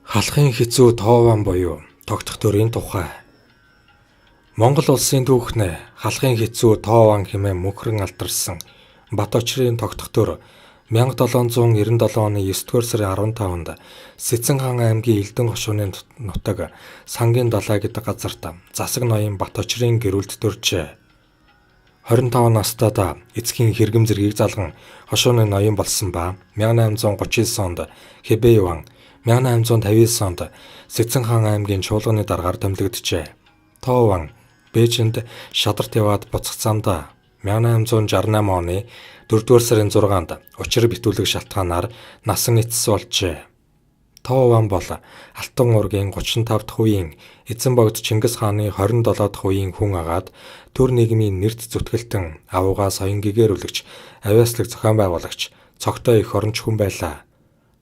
Халахын хэцүү Тоован буюу тогтох төрийн тухай. Монгол улсын түүхнээ халахын хэцүү Тоован хэмээн мөнхрөн алдарсан Бат очрын тогтох төр 1797 оны 9-р сарын 15-нд Сэцэн хаан аймгийн Элдэн хошууны нутаг Сангийн далай гэдэг газарт засаг ноён Бат очрын гэрүүлд төржээ. 25 настайдаа эцгийн хэрэгэм зэргийг залган хошууны ноён болсон ба 1839 онд Хэбэй ван, 1859 онд Сэцэн хаан аймгийн чуулганы даргаар томилогджээ. Тоован Бээжинд шадарт яваад буцах замдаа 1868 оны 4-р сарын 6-нд учир битүүлэг шалтгаанаар насан эцэс болжээ. Тоован бол Алтан уургийн 35 дахь үеийн эзэн богд Чингис хааны 27 дахь үеийн хүн агаад төр нийгмийн нэрт зүтгэлтэн авуугаа соён гэгээрүүлэгч, авиаслаг зохион байгуулагч, цогтой эх оронч хүн байлаа.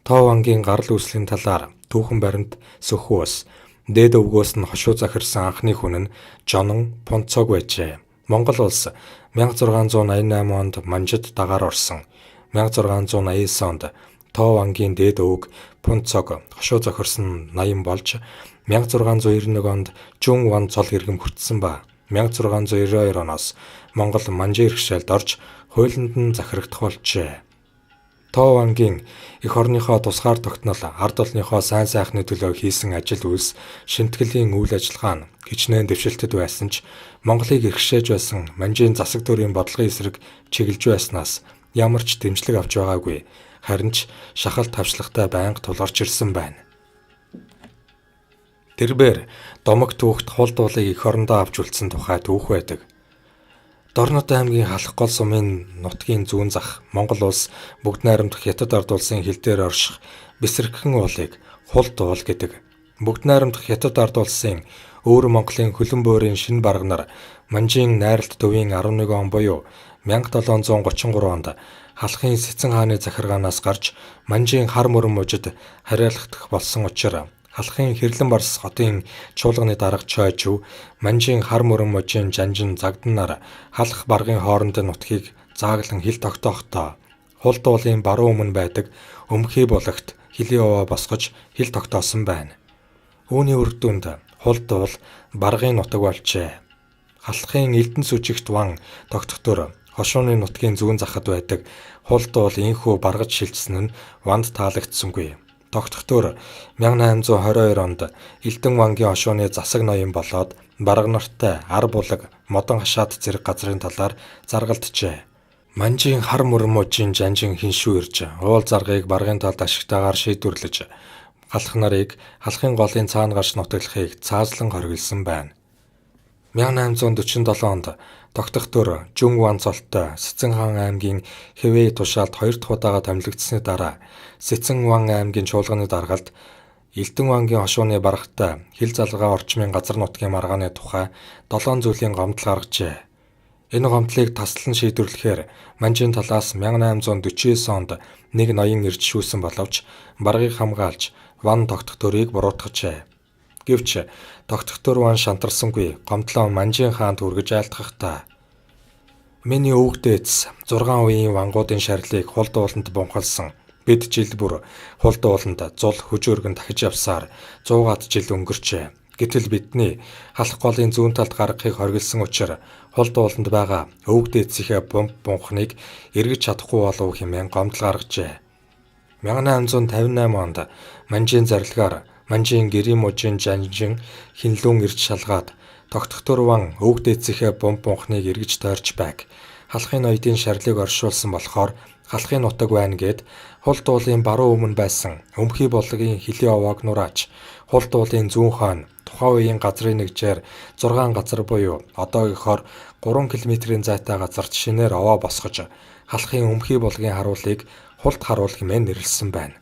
Тоовангийн гарал үүслийн талаар түүхэн баримт сөхөөс дээд өвгөөс нь хошуу захирсан анхны хүн нь Жонон Пунцог байжээ. Монгол улс 1688 онд Манжид дагаар орсон. 1689 онд Тоовангийн дээд өвөг Пунцог хошуу зохирсон ноён болж 1691 онд Жүн ван цол иргэм хүртсэн ба 1692 оноос Монгол Манжийн бэрхшээлд орж хуулинд нь захирагдах болжээ. Тоовангийн эх орныхоо тусгаар тогтнол ард олныхоо сайн сайхны төлөө хийсэн ажил үйлс шинэтгэлийн үйл ажиллагаа нь хичнээн дэвшилтэд байсан ч Монголыг эрхшээж байсан Манжийн засаг төрийн бодлогын эсрэг чиглэж байснаас ямар ч дэмжлэг авч байгаагүй. Харин ч шахалт хавчлагатай байнга тулгарч ирсэн байна. Тэрбээр домог түүхт хул дуулыг эх орондоо авч үлдсэн тухай түүх байдаг. Дорнод аймгийн Халах гол сумын нутгийн зүүн зах Монгол улс бүгд найрамдах Хятад ард улсын хил дээр орших Бэсэрхэн уулыг Хул дуул гэдэг. Бүгд найрамдах Хятад ард улсын Өвөр Монголын хөлөн буурын шинэ барганаар Манжийн найралт төвийн 11 он буюу 1733 онд Халахын Сэцэн хааны захиргаанаас гарч Манжийн хар мөрөн мужид харьяалахдах болсон учир Халахын Хэрлэн Барс хотын чуулганы дарга Чойжив Манжийн хар мөрөн мужийн жанжин загданаар Халах баргын хоорондын нутгийг зааглан хил тогтоохдоо Хул дуулын баруун өмнө байдаг Өмхий булагт хилийн овоо босгож хил тогтоосон байна. Үүний үр дүнд Хул дуул баргын нутаг болжээ. Халахын Элдэн сүжигт ван тогтох төр хошууны нутгийн зүүн захад байдаг Хул дуул ийнхүү баргаж шилжсэн нь ванд таалагдсангүй. Тогтох төр 1822 онд Элдэн вангийн хошууны засаг ноён болоод барга нартай ар булаг, модон хашаат зэрэг газрын талаар заргалджээ. Манжийн хар мөрөн мужийн жанжин хиншүү ирж уул заргыг баргын талд ашигтайгаар шийдвэрлэж халах нарыг халахын голын цаана гарч нутаглахыг цаазлан хориглосон байна. 1847 онд тогтох төр Жүн ван цолтой Сэцэн хаан аймгийн Хэвээ тушаалд хоёр дахь удаага томилогдсны дараа Сэцэн ван аймгийн чуулганы даргалд Элдэн вангийн хошууны баргатай хил залгаа орчмын газар нутгийн маргааны тухай 7 зүйлийн гомдол гаргажээ. Энэ гомдлыг таслан шийдвэрлэхээр Манжийн талаас 1849 онд нэг ноён ирж шүүсэн боловч баргийг хамгаалж ван тогтох төрийг буруутгажээ. Гэвч тогтох төр ван шантарсангүй гомдлоо Манжийн хаанд хүргэж айлтгахдаа миний өвөг дээдс 6 үеийн вангуудын шарилыг хул дууланд бунхалсан. Бид жил бүр хул дууланд зул хөжөөргөн дахиж явсаар 100-аад жил өнгөрчээ. Гэтэл бидний халах голын зүүн талд гаргахыг хориглосон учир хул дууланд байгаа өвөг дээдсийнхээ бумб бунхныг эргэж чадахгүй болов хэмээн гомдол гаргажээ. 1858 онд Манжийн зарилгаар Манжийн гэрийн мужийн жанжин хинлүүн ирж шалгаад тогтох төр ван өвөг дээдсийнхээ бумб бунхныг эргэж тойрч байг. Халахын ноёдын шарилыг оршуулсан болохоор халахын нутаг байна гэд хул дуулын баруун өмнө байсан Өмхий булгийн хилийн овоог нурааж хул дуулын зүүн хойно тухайн үеийн газрын нэгжээр 6 газар буюу одоогийнхоор 3 км-ийн зайтай газарт шинээр овоо босгож халахын Өмхий булгийн харуулыг хулд харуул хэмээн нэрлэсэн байна.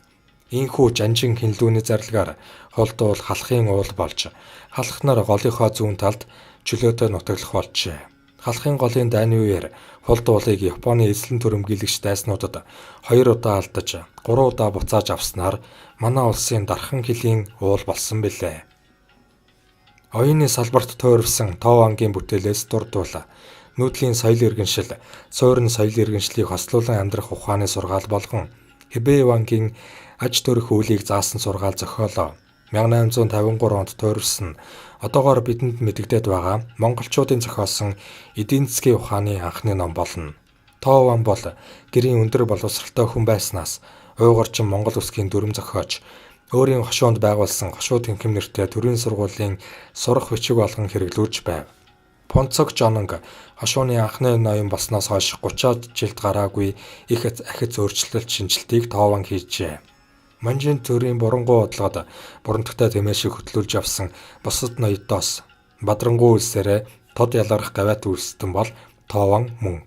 Ийхүү жанжин хинлүүний зарилгаар хул дуул халахын уул болж халах нар голынхоо зүүн талд чөлөөтэй нутаглах болжээ. Халахын голын дайны үеэр хул дуулыг Японы эзлэн төрөмгийлэгч дайснуудад 2 удаа алдаж 3 удаа буцааж авснаар манай улсын дархан хилийн уул болсон билээ. Оюуны салбарт туйрвсан Тоовангийн бүтээлээс дурдвал нүүдлийн соёл иргэншил, суурин соёл иргэншлийг хослуулан амьдрах ухааны сургаал болгон Хэбэй вангийн аж төрөх үүлийг заасан сургаал зохиолоо. 1853 онд туурвсан одоогоор бидэнд мэдэгдээд байгаа монголчуудын зохиосон эдийн засгийн ухааны анхны ном болно. Тоован бол гэрийн өндөр боловсралтай хүн байснаас уйгурчин Монгол үсгийн дүрм зохиож өөрийн хошуунд байгуулсан хошуу тэнхэм нэртэй төрийн сургуулийн сурах бичиг болгон хэрэглүүлж байв. Пунцог Жононг хошууны анхны ноён болсноос хойш 30-аад жилд гараагүй их ахиц өөрчлөлт шинэчлэлтийг Тоован хийжээ. Манжин төрийн бурангуй бодлогод бурундагтай тэмээ шиг хөтлүүлж явсан бусад ноёдоос бадрангуй үлсээрээ тод ялгарх гавьяат үйлсдэн бол Тоован мөн.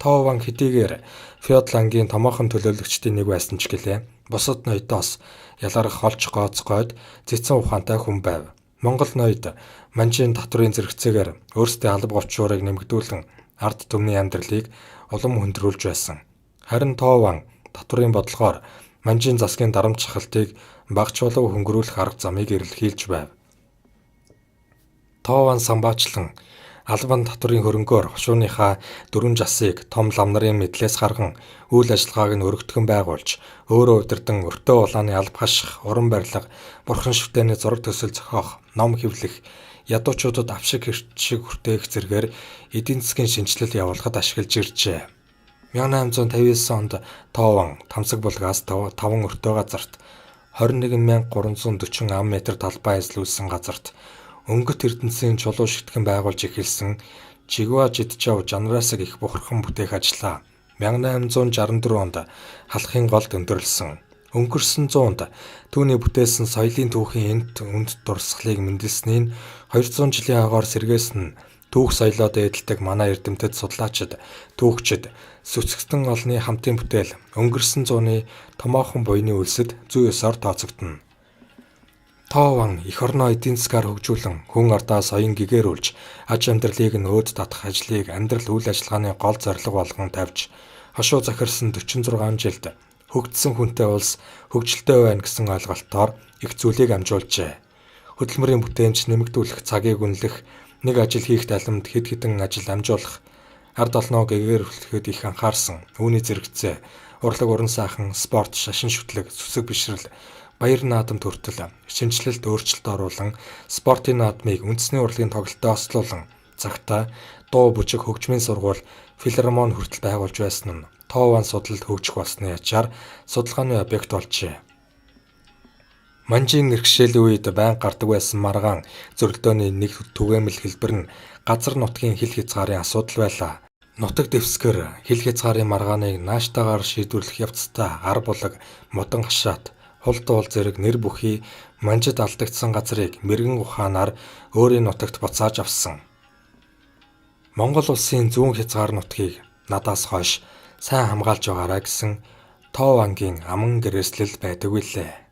Тоован хэдийгээр Феодлангийн томоохон төлөөлөгчдийн нэг байсан ч гэлээ бусад ноёдоос ялгарх холж гооцгойд цэцэн ухаантай хүн байв. Монгол ноёд Манжин татврын зэрэгцээгээр өөрсдийн алба говьчуурыг нэмэгдүүлэн ард түмний амьдралыг улам хүндрүүлж байсан. Харин Тоован татврын бодлогоор Манжин засгийн дарамт шахалтыг багч болов хөнгөрүүлэх арга замыг эрэлхийлж байв. Тоован самбаачлан албан татврын хөрөнгөөр хошууныхаа дөрвөн жасыг том лам нарын мэдлээс гарган үйл ажиллагааг нь өргөтгөн байгуулж өөрөө удирдан өртөө улааны алба хаших, уран барилга, бурхан швтээний зураг төсөл зохиох, ном хэвлэх, ядуучуудад авшиг хэрчиг хүртээх зэргээр эдийн засгийн шинэчлэл явуулахад ашиглаж иржээ. 1859 онд Тоован Тамсаг булгаас 5 өртөө газарт 21340 ам метр талбай эзлүүлсэн газарт өнгөт эрдэнэсийн чулуу шигтгэн байгуулж эхэлсэн Чигва Жидчав Жанрасаг их бухархан бүтээх ажлаа 1864 онд халахын голд өндөрлсөн. Өнгөрсөн зуунд түүний бүтээсэн соёлын түүхийн энт үнд дурсгалыг мэндэлсний нь 200 жилийн агаар сэргээсэн нь түүх соёлоо дээдэлдэг манай эрдэмтэд судлаачид, түүхчид, сүцэгтэн олны хамтын бүтээл өнгөрсөн зууны томоохон буяны үлсэд зүй ёсоор тооцогдоно. Тоован эх орноо эдийн засгаар хөгжүүлэн хүн ардаа соён гэгээрүүлж аж амьдралыг нь өөд татах ажлыг амьдрал үйл ажиллагааны гол зорилго болгон тавьж хошуу захирсан 46 жилд хөгжсөн хүнтэй улс хөгжилтэй байна гэсэн ойлголтоор их зүйлийг амжуулжээ. Хөдөлмөрийн бүтээмж нэмэгдүүлэх, цагийг үнэлэх, нэг ажил хийх талимд хэд хэдэн ажил амжуулах, ард олноо гэгээрүүлэхэд их анхаарсан. Үүний зэрэгцээ урлаг уран сайхан, спорт, шашин шүтлэг, сүсэг бишрэл, баяр наадамд хүртэл шинэчлэлт өөрчлөлт оруулан спортын наадмыг үндэсний урлагийн тоглолттой ослуулан цагтаа дуу бүжиг хөгжмийн сургууль филармони хүртэл байгуулж байсан нь Тоован судлалд хөгжих болсны ачаар судалгааны объект болжээ. Манжийн нэрхшээлийн үед байнга гардаг байсан маргаан зөрөлдөөний нэг түгээмэл хэлбэр нь газар нутгийн хил хязгаарын асуудал байлаа. Нутаг дэвсгэр хил хязгаарын маргааныг нааштайгаар шийдвэрлэх явцдаа ар булаг, модон хашаат, хул дуул зэрэг нэр бүхий манжид алдагдсан газрыг мэргэн ухаанаар өөрийн нутагт буцааж авсан. Монгол улсын зүүн хязгаар нутгийг надаас хойш сайн хамгаалж байгаарай гэсэн Тоовангийн аман гэрээслэл байдаг билээ.